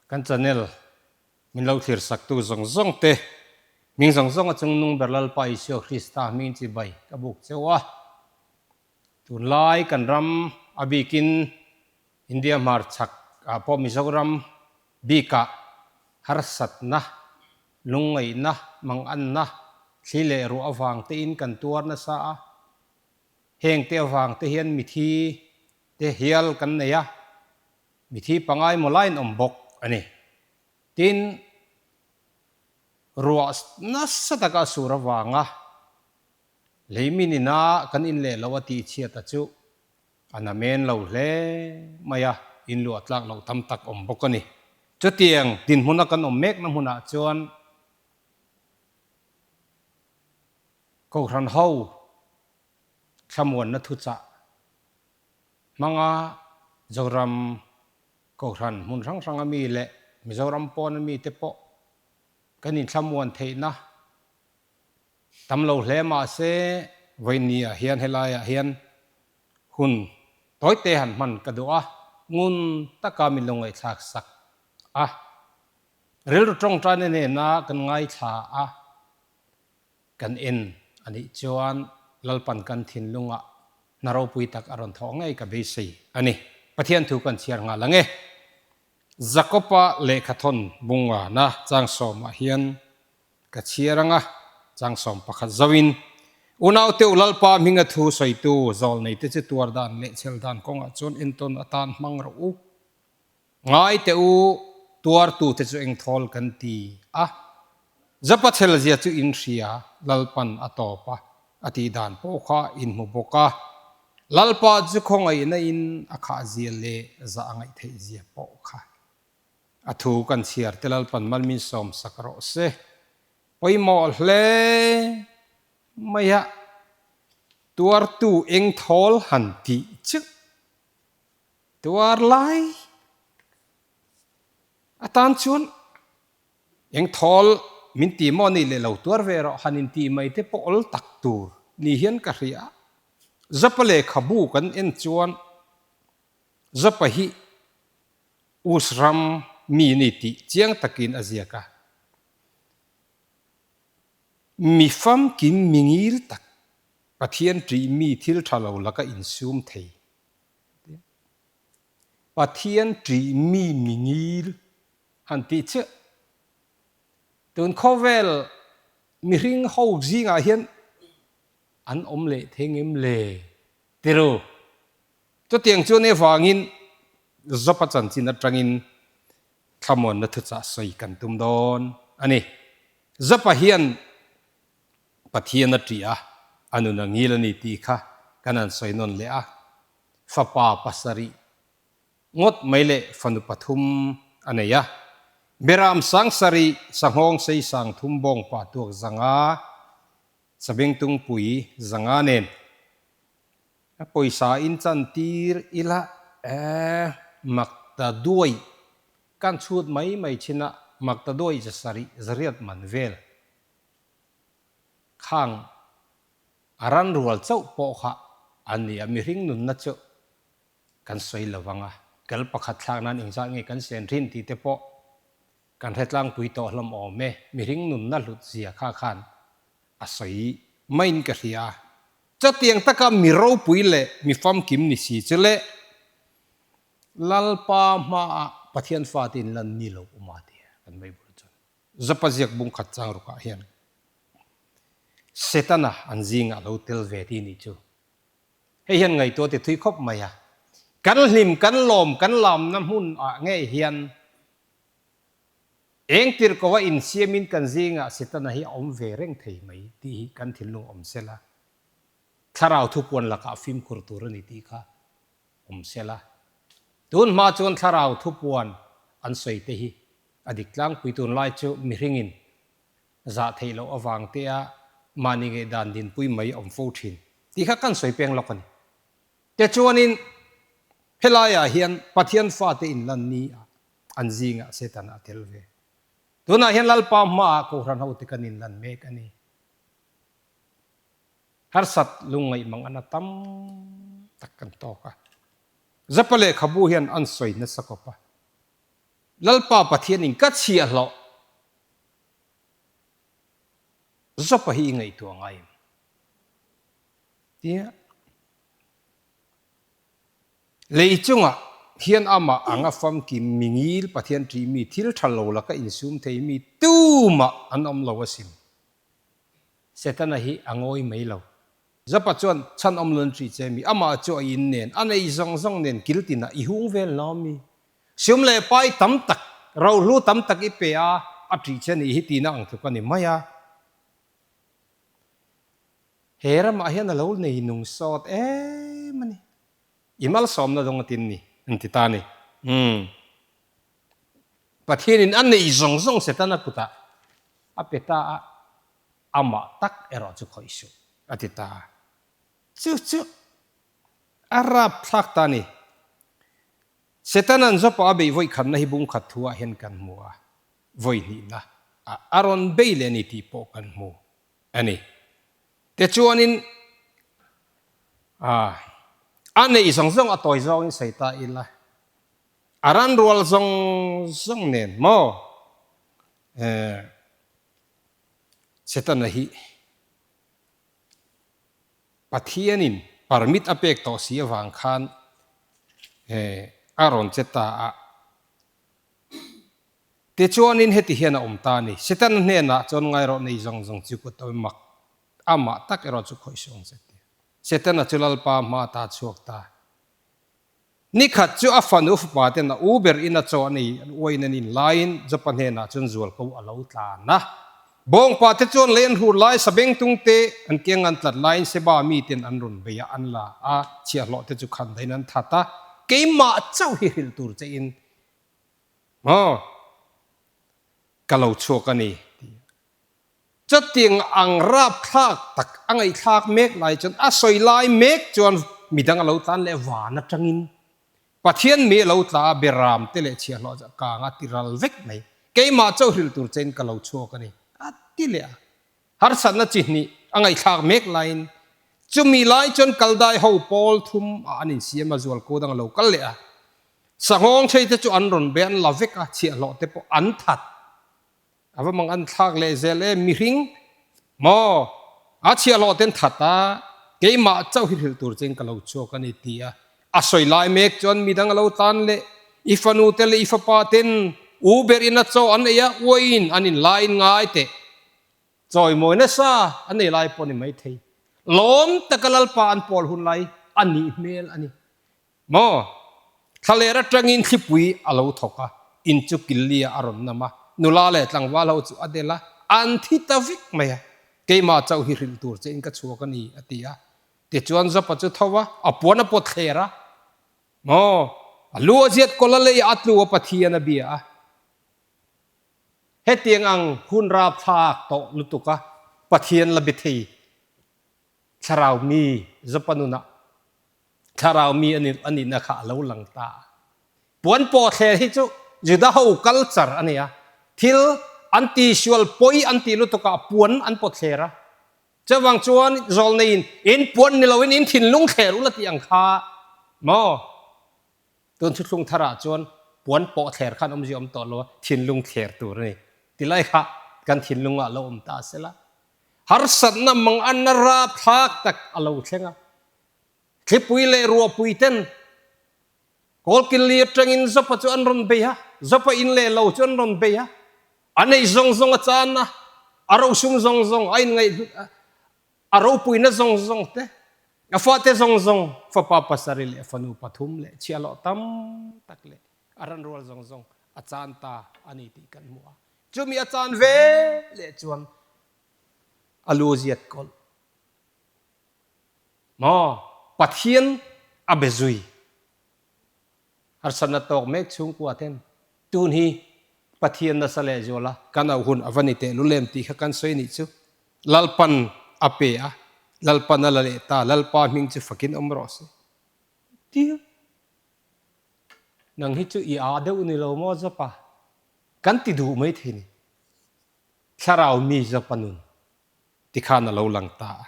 Kan channel min lo thlir saktu zawng zawng te, hming zawng zawng a chungnung ber Lalpa Isua Krista hming chibai ka buk cheu a. Tunlai kan ram a bikin India hmarchhak ah pawh Mizoram bikah harsatna, lungngaihna, manganna, thli leh ruah avang tein kan tuar nasa a. Heng te avang te hian mithi te hial kan nei a, mithi pangai maw laiin awm bawk a ni. Tin, ruah nasa taka a sur avanga leimin ina kan in leh loh a tihchhiat a chu a na men lo hle mai a, in luah tlak loh tam tak awm bawk a ni. Chutiang dinhmuna kan awm mekna hmunah chuan Kohhran ho thlamuanna thuchah hmanga Zoram Kohhran hmun hrang hranga mi leh Mizoram pawna mite pawh kan inthlamuan theihna tam lo hle mahse vawinia hian helaiah hian hun tawite han hman ka duh a, ngun taka min lo ngaihthlak sak a, rilru tawngtaina nena kan ngaithla a. Kan en a nih chuan Lalpan kan thinlungah hna ropui tak a rawn thawh ngei ka beisei a ni. Pathian thu kan chhiar nghal ang e. Jakopa lehkhathawn bungana changsawmah hian ka chhiar ang a, changsawm pakhat zoin, Unaute u Lalpa hminga thu sawitu zawlneite chu tuar dan leh chhel dan kawngah chuan entawn atan hmang rawh u. Ngai teh u, tuartute chu engthawl kan ti a, Zapachel zia chu in hria, Lalpan a tawp a, a tih dan pawh kha in hmu bawk a. Lalpa chu khawngaihna in a khah zia leh zah a ngaih theih zia pawh kha. A thu kan chhiar te Lalpan malmin sawm sak rawh se. Pawimawh hle mai a, tuartu engthawl han tih chu. Tuar lai atan chuan eng thawl min ti maw ni leh lo tuar ve rawh han in tih mai te pawh awl tak tur ni hian ka hria. Zapa lehkhabu kan en chuan Zapa hi Us ram mi ni tih chiang takin a ziak a. Mi famkim mi ngil tak Pathian ṭih mi thil ṭha lo laka insum thei. Pathian ṭih mi mi ngil han tih chiah. Tun khawvel mihring ho zingah hian an awm leh thei ngem le tiru. Chutiang chuan evangin Job-a chanchin atangin thlamuanna thuchah sawi kan tum dawn a ni. Job-a hian Pathian a ṭih a, a nun a ngil a ni tih kha kan han sawi nawn leh a. Fapa pasarih ngawt mai leh fanu pathum a nei a. Beram sangsarih, sanghawng sei sangthum bawngpa tuak zanga, sabengtungpui zanga nen a pawisa in chantir ila e makta duai kan chhut mai mai thin a, makta duai zasarih zariat man vel. Khang a ran rual chauh pawh kha an ni a, mihring nunna chu kan sawi lo vang a, kel pakhat thlak nan engzat nge kan sen thin tih te pawh kan hre tlangpui tawh hlawm awm e, mihring nunna hlut zia kha khan a sawi maiin ka hria a. Chutiang taka mi ropui leh mi famkim ni si chu leh Lalpa hmaah Pathian fate in lan ni lo awm a tia kan Bible chuan. Zapa ziak bung khat chang rukah hian Setana an zingah a lo tel ve ti nih chu. Hei hian ngaihtuah ti thui khawp mai a. Kan hlim, kan lawm, kan lamna hmun ah ngei hian eng tirh ko a insiamin kan zingah Setana hi a awm ve reng thei mai tih hi kan thinlung awm sela. Thlarau thupuan lakah fimkhur tur a ni tih kha awm sela. Tun hma chuan thlarau thupuan an sawi te hi a dik tlangpui tunlai chu mihringin zah theih loh avang te a mahni ngaihdan dinpui mai awm fo thin tih kha kan sawi peng lawk a ni. Tichuanin helaiah hian Pathian fate inlan ni ah an zingah Setana a tel ve. Tunah hian Lalpa hmaah Kohhran hote kan inlan mek a ni. Harsat lungngaih mang ana tam tak kan tawk a. Zapa lehkhabu hian an sawi nasa kawp a. Lalpa Pathianin ka chhiahhlawh Jopa hi i ngaihtuah ngai em? Tia lei chungah hian amah anga famkim mingil Pathian ṭihmi thil ṭha lo laka insum theimi tumah an awm lo asin. Setana hi a ngawi mai lo. Jopa chuan chhan awm lun ṭih che mi, amah chu a in nen, a nei zawng zawng nen kil tinah i hung vel lo mi. Sum leh pai tam tak, rohlu tam tak i pe a, a ṭih che nih hi tihna ang tluk a ni mai a. He ramah hian a lo nei nung sawt em a ni. I malsawmna dawng a tin ni, an ti ta a ni. Umm. Pathianin a nei zawng zawng Setana kutah a pe ta a, amah tak erawh chu khawih suh, a ti ta a. Chu chu a rapthlak ta a ni. Setana'n Jopa a beih vawi khatna hi bung khat thuah hian kan hmu a, vawi hnihna a rawn bei leh a ni tih pawh kan hmu a ni. Tichuanin a neih zawng zawng a tawi zawngin sawi ta ila, a ran rual zawng zawng nen maw Setana hi Pathianin permit a pek tawh si avang khan a rawn che ta a. Tichuanin heti hian a awm ta a ni, Setana hnenah chuan ngai rawh nei zawng zawng chu kut a mak, amah tak erawh chu khawih suh ang che tia. Setana chu Lalpa hma ta chhuak ta. Ni khat chu a fanu fapa ten a u ber in a chaw an ei an uain an in laiin Jopa hnenah chuan zualko a lo tlan a. Bawngpa te chuan lei an hur lai sabengtung te an keng an tlat laiin Seba mi ten an rawn bei a an la a, chhiahhlawh te chu khan dahin an that a, keimah chauh hi hrilh tur che in maw ka lo chhuak a ni ti a. Chutiang ang rapthlak tak a ngaihthlak mek lai chuan a sawi lai mek chuan midang a lo tlan leh van atangin Pathian mi a lo tla a, beram te leh chhiahhlawh chu a kang a ti ral vek mai. Keimah chauh hrilh tur chein ka lo chhuak a ni, a ti leh a. Harsatna chi hnih a ngaihthlak mek laiin chumi lai chuan Kaldai ho pawl thum ah an insiam a, zualko dang a lo kal leh a. Sanghawng thei te chu an rawn be an la vek a, chhiahhlawh te pawh an that. A va mang an thlak leh zel e, mihring maw a chhiahhlawh ten that a, keimah chauh hi hrilh tur chein ka lo chhuak a ni ti a, a sawi lai mek chuan midang a lo tan leh, i fanu te leh i fapa ten u ber in a chaw an ei a, uaiin an in laiin ngai teh, chawimawi nasa an ei lai pawh ni maithei, lawm taka Lalpa an pawl hun lai a nih hmel a ni. Maw? Thlaler atangin thlipui a lo thawk a, in chu Killi-ah a rawn nam a, nula leh tlangval ho chu a del a, an thi ta vek mai a, keimah chauh hi hrilh tur che in ka chhuak a ni, a ti a. Tichuan Jopa chu tho a, a puan a pawt thler a, Maw? A lu a ziat kawlh a leiah a tlu a, Pathian a bia a. Hetiang ang hun rapthlak tawh lutuk a, Pathian la be thei thlarau mi Jopa nunah Thlarau mi a nihna kha a lo lang ta a. Puan pawhthler hi chu Juda ho culture a ni a, thil an tisual pawi an tih lutuk ah puan an pawthler a. Chuvang chuan zawlneiin in puan ni loin in thinlung thler ula tih ang kha maw? Tun thuthlung tharah chuan puan pawhthler khan awmzia awm tawh lo a, thinlung thler tur a ni. Tilai kha kan thinlungah lo awm ta sela. Harsatna manganna rapthlak tak a lo thleng a. Thlipui leh ruahpui ten Kawlkilli atangin Jopa chu an rawn bei a, Jopa in leh lo chu an rawn bei a, a nei zawng zawng a chan a, a rosum zawng zawng, a inngaihhlut a, a ropuina zawng zawng te, a fate zawng zawng, fapa pasarih leh fanu pathum leh chhiahhlawh tam tak leh a ranrual zawng zawng a chan ta a ni tih kan hmu a. Chumi a chan ve leh chuan a lu ziat kawlh. Maw Pathian a be zui. Harsatna tawk mek chhungkua ten tun hi Pathian nasa leh zual a kan auh hun a va ni teh lulem tih kha kan sawi nih chu. Lalpan a pe a, Lalpan a la leh ta, Lalpa hming chu fakin awm rawh se. Tia nang hi chu i aa deuh ni lo maw Jopa? Kan ti duh mai thei ni. Thlarau mi Jopa nun. Tikhan a lo lang ta a.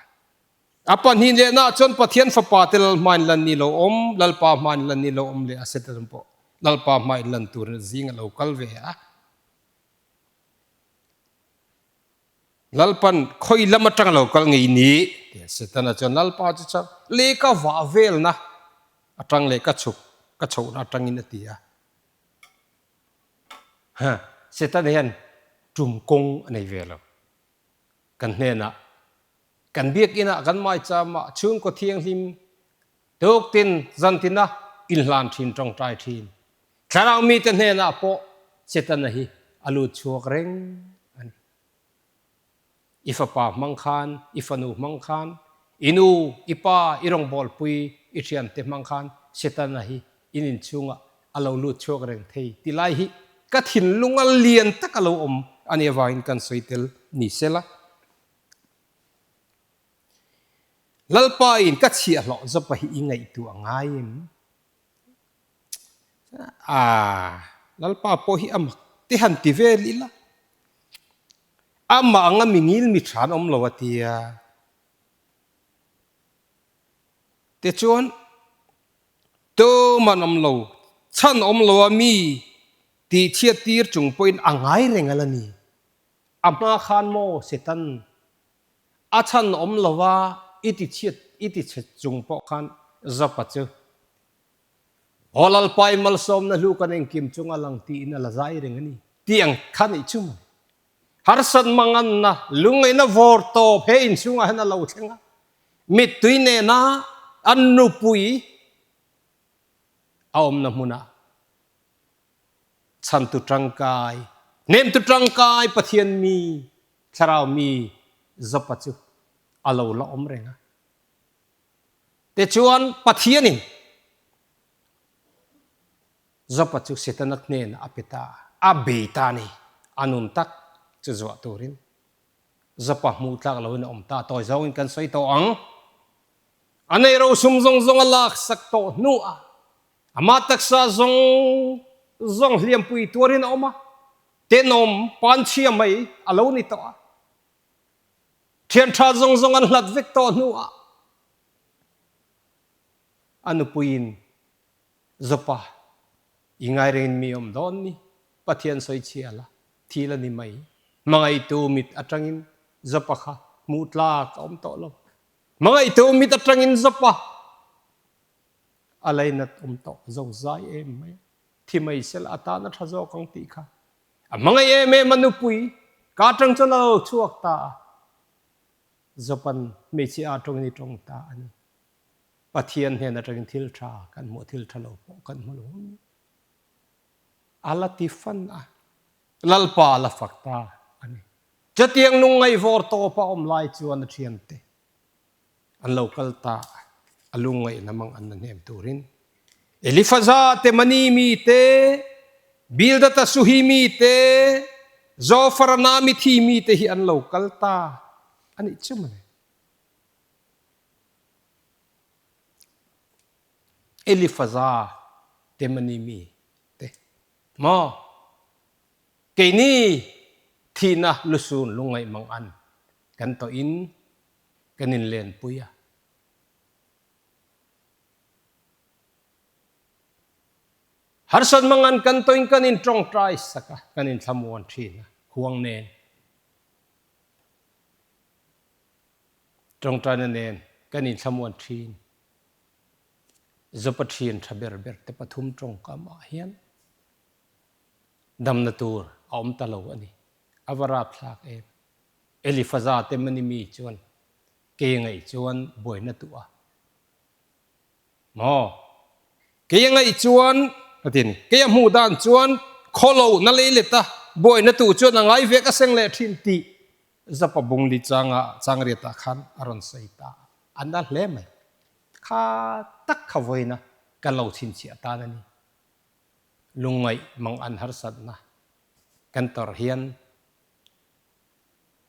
A pahnih lehnaah chuan Pathian Fapa te Lal hmain lan ni lo awm, Lalpa hmain lan ni lo awm leh a Satan pawh. Lalpa hma inlan turin zing a lo kal ve a. Lalpan khawi lam atang a lo kal ngei ni? Tia Setana chuan Lalpa chu chuan lei ka vah velna atang leh ka chhuk ka chhohna atangin a ti a. Ha, Setana hian tum kawng a nei ve lo. Kan hnenah, kan biakinah, kan maichama chhungkaw thianghlim Tuktin zantina inhlan thin tawngtai thin. Thlarau mite hnenah pawh Setana hi a lut chhuak reng a ni. I fapa hmang khan, i fanu hmang khan, i nu, i pa, i rawngbawlpui, i thiante hmang khan Setana hi in inchhungah a lo lut chhuak reng thei ti lai hi ka thinlunga lian tak a lo awm a nih avangin kan sawi tel ni sela. Lalpa in ka chhiahhlawh zawpa hi i ngaihtuah ngai em? Aaa, Lalpa pawh hi a mak te han ti vel ila. Amah anga mi ngil mi tha an awm lo a tia. Tichuan, tum an awm lo, chhan awm lo a mi tihchhiat tir chung pawhin a ngai reng a la ni. A hma khan maw Satan A chhan awm lova i ti chhiat i ti chhe chung pawh khan Zapa chu Aw Lalpai malsawmna hlu kan engkim chunga lang tiin a la zai reng a ni tih ang kha nih chu mawle. Harsat manganna lungngaihna vawr tawp he inchhungah hian a lo thleng a, mittui nena an nupui a awmna hmunah Chhantu tangkai, hnemtu tangkai Pathian mi, thlarau mi Jopa chu a lo la awm reng a. Tichuan Pathianin Jopa chu Setana hnenah a pe ta a, a bei ta a ni, a nun tak chu zuah turin. Jopa hmuh tlak loin a awm ta, tawi zawngin kan sawi tawh ang. A nei rosum zawng zawng a laksak tawh hnuah Amah taksa zawng zawng hliampui tuarin a awm a, tenawm panchhia mai a lo ni tawh a. Thian tha zawng zawng an hlat vek tawh hnuah a nupuiin Jopa i ngai rengin mi awm dawn ni, Pathian sawi chhia la, thi la ni mai. Hmangaihtu mit atangin Jopa kha hmuh tlak a awm tawh lo. Hmangaihtu mit atangin Jopa A lainat awm tawh zo zai em mai a, thi mai sela a tan a tha zawk ang tih kha a hmangaih em em a nupui ka atang chuan a lo chhuak ta a, Jopan hmeichhia atangin i tawng ta a ni. Pathian hnen atangin thil tha kan hmuh a thil tha lo pawh kan hmu lo ang. A la ti fan a, Lalpa a la fak ta a ni. Chutiang lungngaihvawr tawpa awm lai chuan a thiante An lo kal ta a, a lungngaihna mang an la hnem turin. Elifaza te, Mani mi te, Bildata Suhi mi te, Zofara Namithi mi te hi an lo kal ta a nih chu mawle. Elifaza te, Mani mi te maw? Keini thihna lusun lungngaih mang an kan tawhin kan inlenpui a. Harsat mangan kan tawhin kan intawngtai sak a, kan inthlamuan thin a, khuang nen, tawngtaina nen kan inthlamuan thin. Zopa thin tha ber ber te pathum tawngkamah hian damna tur a awm ta lo a ni. A va rapthlak em! Elifaza te mani mi chuan kei a ngaih chuan buaina tuah a maw? Kei a ngaih chuan a ti a ni. Kei a hmuh dan chuan khawlo na lei let a buaina tuh chuan a ngai vek a seng leh thin tih Zapa bungli changa changriatah khan a rawn sawi ta a. A na hle mai. Kha tak kha vawiina kan lo chhinchhiah tan a ni. Lungngaih mang an harsatna kan tawrh hian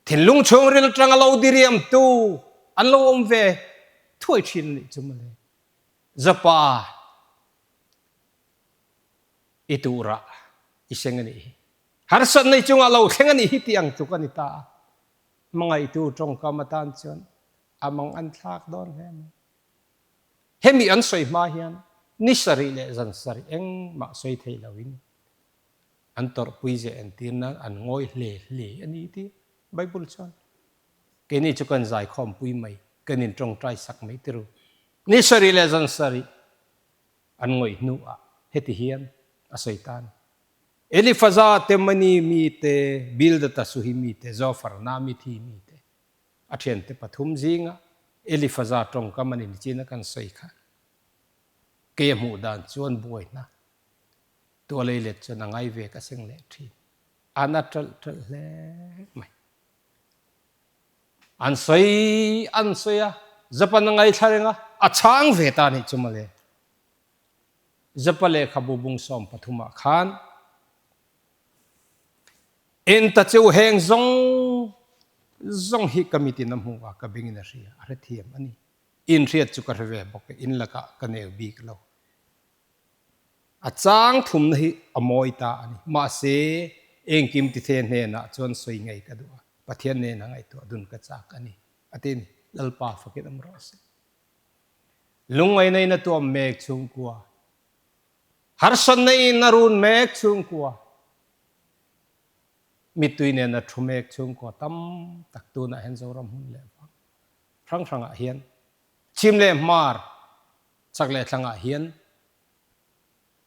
Thinlung chhungril atanga lo diriamtu an lo awm ve thuai thin a nih chu mawle. Zapa i turah i seng a nih hi. Harsatna i chungah lo thleng a nih hi tih ang tluk a ni ta a. Hmangaihtu tawngkam atan chuan a mang an thlak dawn hle mai. Hemi an sawi hma hian Ni sarih leh zan sarih engmah sawi thei loin an tawrhpui zia entir nan an ngawi hle hle a ni tih Bible chuan keini chu kan zaikhawmpui mai, kan intawngtai sak mai tiru. Ni sarih leh zan sarih an ngawih hnuah heti hian a sawi ta a ni. Elifaza Temani mite, Bildata Suhi mite, Zofar Namithi mite, a thiante pathum zinga Elifaza tawngkam a ni nichin a kan sawi kha. Kei a hmuh dan chuan buaina tua lei let chuan a ngai ve ka seng leh thin. A na ṭalh ṭalh hle mai. An sawi an sawi a, Japan a ngaithla reng a, a chhang ve ta nih chu mawle. Japa lehkhabu bung 13 ah khan En ta cheu heng zawng zawng hi ka mitin a hmu a, ka bengin a hria, a hrethiam a ni. Inhriat chu ka hre ve bawk e, in lakah ka neu bik lo. A chang thumna hi a mawi ta a ni. Mahse, engkim tithe hnenah chuan sawi ngei ka duh a, Pathian nena ngaihtuah dun ka chak a ni, a ti ni. Lalpa fakin awm rawh se. Lungngaihna in a tuam mek chhungkua, harsatna in a run mek chhungkua, mittui nena thu mek chhungkua tam tak tunah hian Zoram hmun leh vang hrang hrangah hian chhim leh hmar chak leh thlangah hian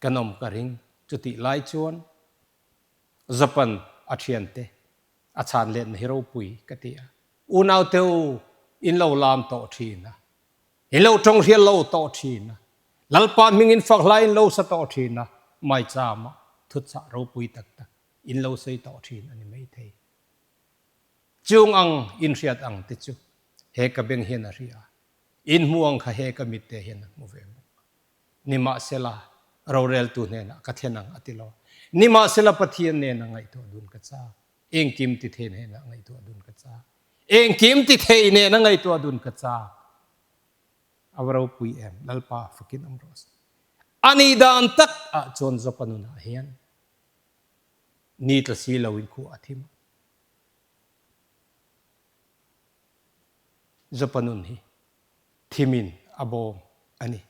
kan awm ka ring. Chutih lai chuan Japan a thiante a chhan letna hi ropui ka ti a. Unaute u, in lo lam tawh thin a, in lo tawng hrial lo tawh thin a, Lalpa hmingin fak hla in lo sa tawh thin a, maichama thutchah ropui tak tak in lo sawi tawh thin a ni maithei. Chung ang in hriat ang te chu he ka beng hian a hria, in hmu ang kha he ka mit te hian a hmu ve bawk. Nimahsela, roreltu hnenah ka thlen ang a ti lo. Nimahsela Pathian nena ngaihtuah dun ka chak. Engkim ti thei hnenah ngaihtuah dun ka chak. Engkim ti thei nena ngaihtuah dun ka chak. A va ropui em, Lalpa fakin awm rawh se. A nih dan tak ah chuan Jopa nunah hian ni tla si loin khua a thim a. Jopa nun hi thimin a bawm a ni.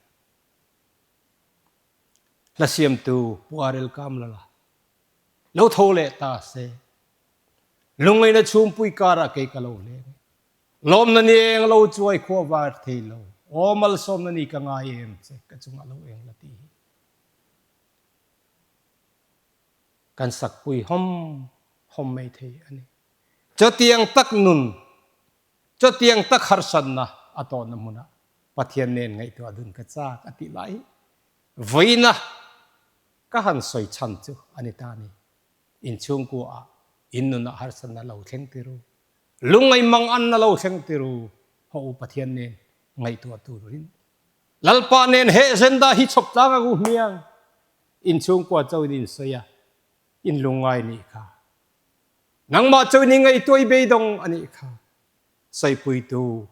Hla siamtu Pu Arel Kamlala lo tho leh ta se, Lungngaihna chhumpui karah kei ka lo leng e. Lawmna ni eng lo chuai khua var thei lo, aw malsawmna ni ka ngai em che, ka chungah lo eng la tih hi. Kan sakpui hawm hawm mai thei a ni. Chutiang tak nun, chutiang tak harsatna a tawhna hmunah Pathian nen ngaihtuah dun ka chak a tih lai hi vawiina ka han sawi chhan chu a ni ta a ni. Inchhungkuaah in nunah harsatna lo thleng tir u, lungngaih manganna lo thleng tir u, haw u Pathian nen ngaihtuah turin Lalpa nen he agenda hi chhawp tlang ang u hmiang. Inchhungkua chauhin in sawi a, in lungngai nih kha. Nangmah chauhin i ngaihtuah i beidawng a nih kha. Sawipuitu,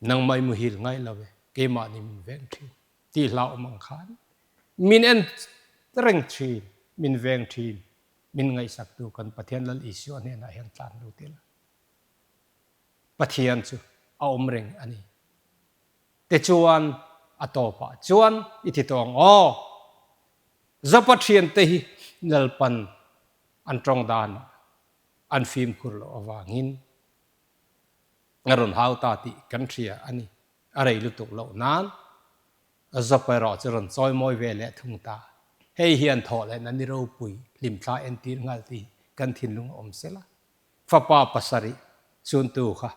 nangmah i muhil ngai lo e, keimahni min veng thin tih hlauhawm ang khan min en reng thin, min veng thin, min ngaihsaktu kan Pathian Lal Isua hnenah hian tlan lut ila. Pathian chu a awm reng a ni. Tichuan, a tawpah chuan i ti tawh ang aw. Zapa thiante hi Lalpan an tawng danah an fimkhur loh avangin a rawn hau ta tih kan hria a ni. A rei lutuk loh nan Zapa erawh chu rawn chawimawi ve leh thung ta. Hei hian thawh lehna ni ropui hlimthla entir nghal tih kan thinlung a awm sela. Fapa pasarih chuntu kha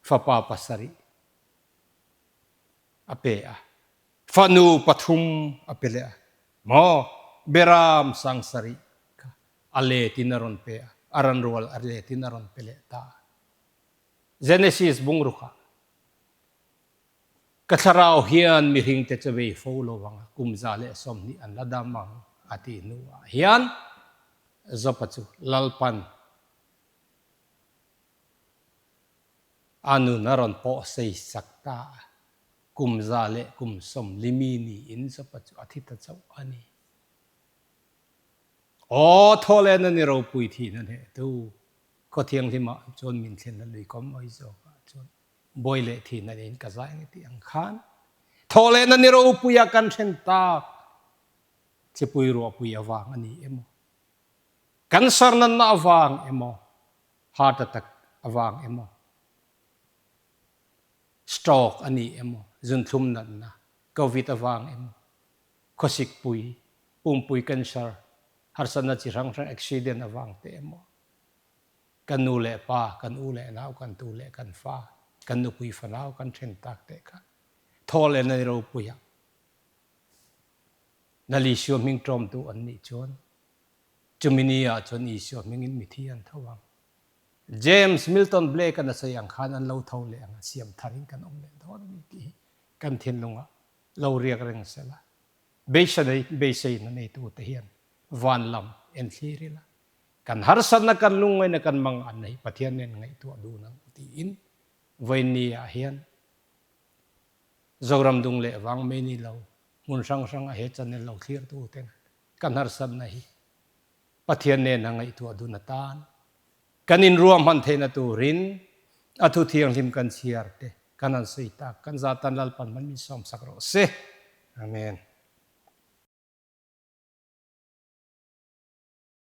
fapa pasarih a pe a, fanu pathum a pe leh a, maw Beram sangsarih kha a letin a rawn pe a, a ranrual a letin a rawn pe leh ta a. Genesis bungrukah Ka thlarau hian mihringte chu vei fo lo vang a, kum 120 an la dam ang a tih hnuah hian Jopa chu Lalpan A nun a rawn pawh sei sak ta a, kum 140 mi niin Jopa chu a thi ta chauh a ni. Aw, thawhlen a ni ropui thin a hnehtu, khaw thianghlimah chuan min thlen a lui kawm mai zawkah chuan bawi leh thin a niin ka zai ang tih ang khan. Thawhlehna ni ropuia kan then tak chipui ruahpui avang a ni emaw, cancer natna avang emaw, heart attack avang emaw, stroke a ni emaw, zunthlum natna, covid avang emaw, khawsikpui, pumpui cancer, harsatna chi hrang hrang accident avang te emaw, kan nu leh pa, kan u leh nau, kan tu leh kan fa, kan nupui fanau kan then tak teh kha thawhlehna ni ropuia Lal Isua hming ṭawmtu an nih chuan chumi ni ah chuan Isua hmingin mithi an tho ang. James Milton Blake-a'n a sawi ang khan an lo tho leh ang a, siam tharin kan awm leh dawn a ni tih hi kan thinlungah lo riak reng sela. Beisei beiseina neitute hian van lam en thlir ila, kan harsatna kan lungngaihna kan manganna hi Pathian nen ngaihtuah dun ang tiin vawiin ah hian Zoram dung leh vang mai ni lo hmun hrang hrang a he channel lo thlir tu ten kan harsatna hi Pathian nen a ngaihtuah dun atan kan inruahman theihna turin a thu thianghlim kan chhiar te kan han sawi tak kan zatan Lalpan hman min sawmsak rawh se. Amen.